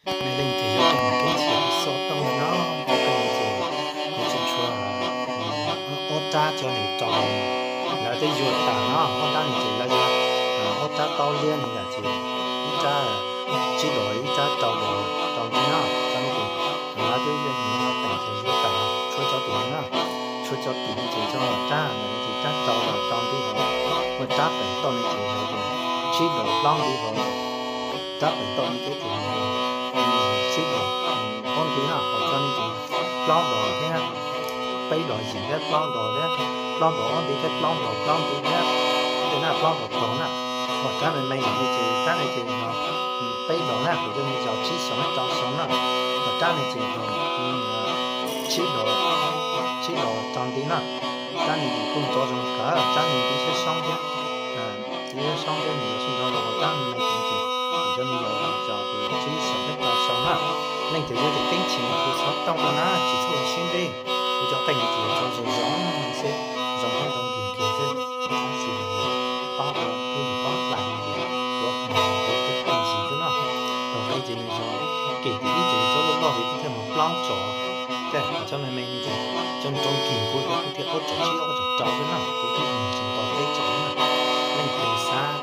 Leej twg yuav qee keeb ntxhias hu xov tooj no, cov qee no ces nws tseem tshuav ob rab cov nws rau, lawv twb yuav tas no, ob rab no ces lawv yuav ob rab taub liab no yom, ces ib rab tsib dos ib rab rau dos rau ntawd no, rau no ces lawv twb yuav teem ces yuav tas, tshuav cov tim no, tshuav cov tim no ces cov rab ntawd ces rab rau los rau ntawd hos, ua rab pem toj no ces yog tsib dos plaub ntawd hos, rab pem toj no ces tsib dos ob ntawd no, hos cov no ces plaub dos thiab, peb dos yim thiab plaub dos thiab, plaub dos ob ntawd thiab plaub dos plaub ntawd thiab, tej no plaub dos tog na. Hos rab me me no ces rab no ces yog peb dos na, kuv cov no yog tsib xyoo rau xyoo na. Hos rab no ces yog tsib dos, tsib dos rau ntawd na. Rab no ces kuj nrov zoo kawg, rab no ntawd sab soob thiab, ntawd sab soob thiab nws yuav sib nrov los rab me me ces kuv cov no yog tsib xyoo rau xyoo na. Leej twg yuav tej keeb ntxhias hu xov tooj tuaj na, tsis txhob ua siab ntev. Kuv cov qeej no ces yog tso zoo zoo xwb, zoo thiab ntoo nkig nkig xwb, tab sis paub ua ib yam paub hlais no ces kuv mus kuv twb qeej xwb no. Thaum ntawd ces nws yog kis ib ces tsob loj loj ces thiaj mus plaub tso, tej cov me me no ces cov ntoo nkig kuv cov kuv thiaj ob tso tsib ob tso rau xwb na, kuv thiaj mus tsis tau peb tso na. Leej twg xav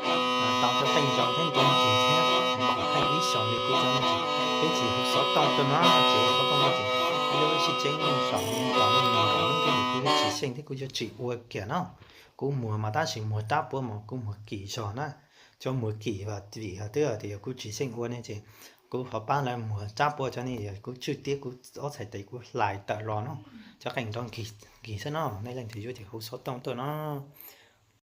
tau cov qeej zoo thiab ntoo nkig thiab npaum qeej ib xyoos li kuv cov no ces peb tsis hu xov tooj tuaj no, tsis hu xov tooj tuaj ces ib lub sib tseeb lub zaus li tau lub nyoog nkaus lub ntiaj teb kuv yuav tsis xyeej thiab kuv yuav tsis ua kiag no. Kuv muag mas tab sis muag rab puab mas kuv muag kim zog na. Cov muag kim vim twb tias yog kuv tsis xyeej ua ne ces kuv ho pab lawv muag rab puab cov ne, yog kuv tswj tiab kuv ob txhais tes kuv hlais tawm los no, cov qeej nrov nkig xwb no. Nej leej twg yuav ces hu xov tooj tuaj no.